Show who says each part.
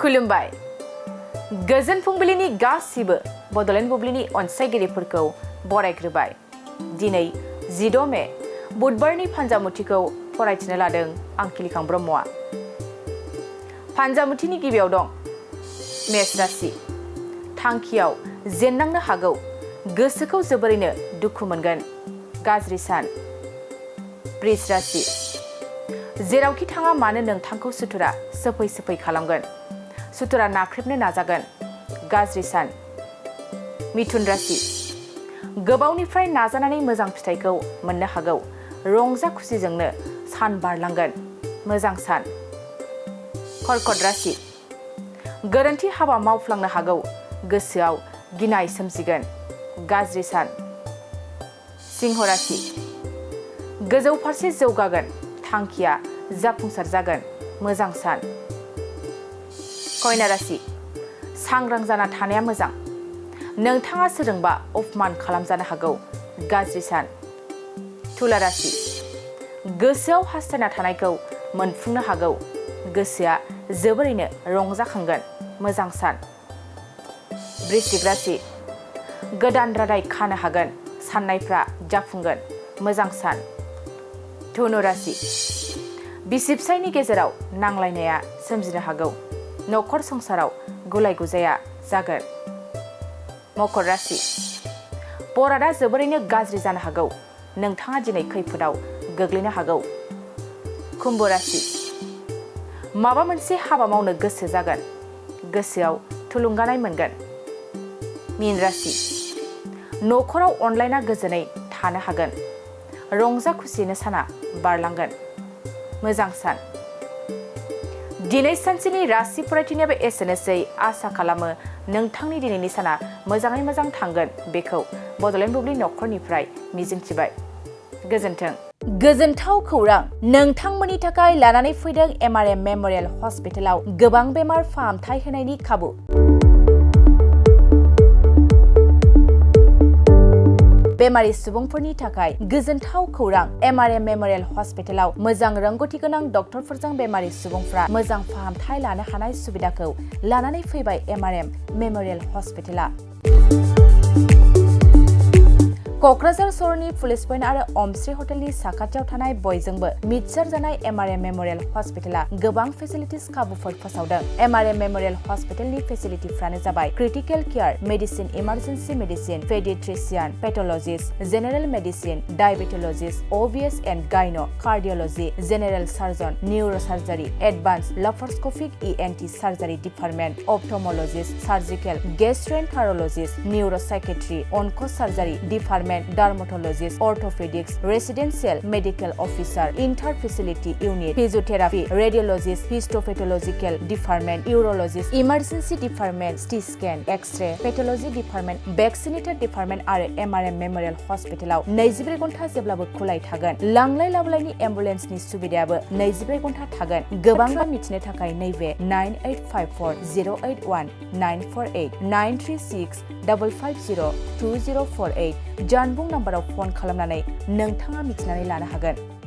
Speaker 1: खुलुमबाय गोजोन फुंबिलिनि गासिबो बड'लेण्ड बुब्लिनि अनसायगिरिफोरखौ बरायग्रोबाय। दिनै 16 मे बुधबारनि फान्जामुथिखौ फरायथिनो लादों आं किलिखां ब्रह्मआ। फान्जामुथिनि गिबियाव दं मेष राशि। थांखियाव जेननांनो हागौ, गोसोखौ जोबोरैनो दुखु मोनगोन, गाज्रि सान। वृष राशि। जेरावखि थाङा मानो नोंथांखौ सुथुरा सोफै खालामगोन, सुथुरा नाख्रेबनो नाजागोन, गाज्रि सान। मिथुन राशि। गोबावनिफ्राय नाजानानै मोजां फिथाइखौ मोननो हागौ, रंजा खुसिजोंनो सान बारलांगोन, मोजां सान। कर्कट राशि। गोरोन्थि हाबा मावफ्लांनो हागौ, गोसोआव गिनाय सोमजिगोन, गाज्रि सान। सिंह राशि। गोजौ फारसे जौगागोन, थांखिया जाफुंसार जागोन, मोजां सान। कन्या राशि। सांग्रां जाना थानाया मोजां, नोंथाङा सोरजोंबा अपमान खालामजानो हागौ, गाज्रि सान। तुला राशि। गोसोआव हास्थायना थानायखौ मोनफुंनो हागौ, गोसोआ जोबोरैनो रंजाखांगोन, मोजां सान। वृश्चिक राशि। गोदान रादाय खानो हागोन, साननायफ्रा जाफुंगोन, मोजां सान। धनु राशि। बिसि फिसायनि गेजेराव नांलायनाया सोमजिनो हागौ, नखर संसाराव गुलाय गुजाया जागोन। मकर राशि। बरादा जोबोरैनो गाज्रि जानो हागौ, नोंथाङा दिनै खैफोदाव गोग्लैनो हागौ। कुम्भ राशि। माबा मोनसे हाबा मावनो गोसो जागोन, गोसोआव थुलुंगानाय मोनगोन। मीन राशि। नखराव अनलायना गोजोनै थानो हागोन, रंजा खुसियैनो साना बारलांगोन, मोजां सान। दिनै सानसेनि राशि फरायथिनायाबो एसेनोसै। आसा खालामो नोंथांनि दिनैनि साना मोजाङै मोजां थांगोन, बेखौ बड'लेण्ड बुब्लि नखरनिफ्राय मिजिंथिबाय। गोजोन्थों। गोजोनथाव खौरां, नोंथांमोननि थाखाय लानानै फैदों MRM मेम'रियेल हस्पिटालाव गोबां बेमार फाहामथाय होनायनि खाबु। बेमारि सुबुंफोरनि थाखाय गोजोनथाव खौरां, MRM मेम'रियेल हस्पिटालाव मोजां रोंगौथि गोनां डक्टरफोरजों बेमारि सुबुंफ्रा मोजां फाहामथाय लानो हानाय सुबिदाखौ लानानै फैबाय MRM मेम'रियेल हस्पिटाला। क'क्राझार सहरनि पुलिस पइन्ट आरो अमश्री हटेलनि साखाथियाव थानाय बयजोंबो मिथिसार जानाय MRM मेम'रियेल हस्पिटाला गोबां फेसिलिटिस खाबुफोर फोसावदों। MRM मेम'रियेल हस्पिटालनि फेसिलिटिफ्रानो जाबाय critical care, medicine, emergency medicine, paediatrician, pathologist, general medicine, diabetologist, OBS and gynae, cardiology, general surgeon, neuro surgery, advance laparoscopic ENT surgery department, ophthalmologist, surgical, gastroenterologist, neuro psychiatry, onco' surgery department, dermatologist, orthopaedics, residential medical officer, inter facility unit, physiotherapy, radiologist, histopathological department, urologist, emergency department, CT scan, X-ray, pathology department, vaccinator department आरो MRM memorial हस्पिटालाव 24 घन्टा जेब्लाबो खुलाय थागोन। लांलाय लाबोलायनि एम्बुलेन्सनि सुबिदायाबो 24 घन्टा थागोन। गोबां मिथिनो थाखाय नैबे 9854 081 948 936 550 2048 जानबुं नाम्बाराव फन खालामनानै नोंथाङा मिथिनानै लानो हागोन।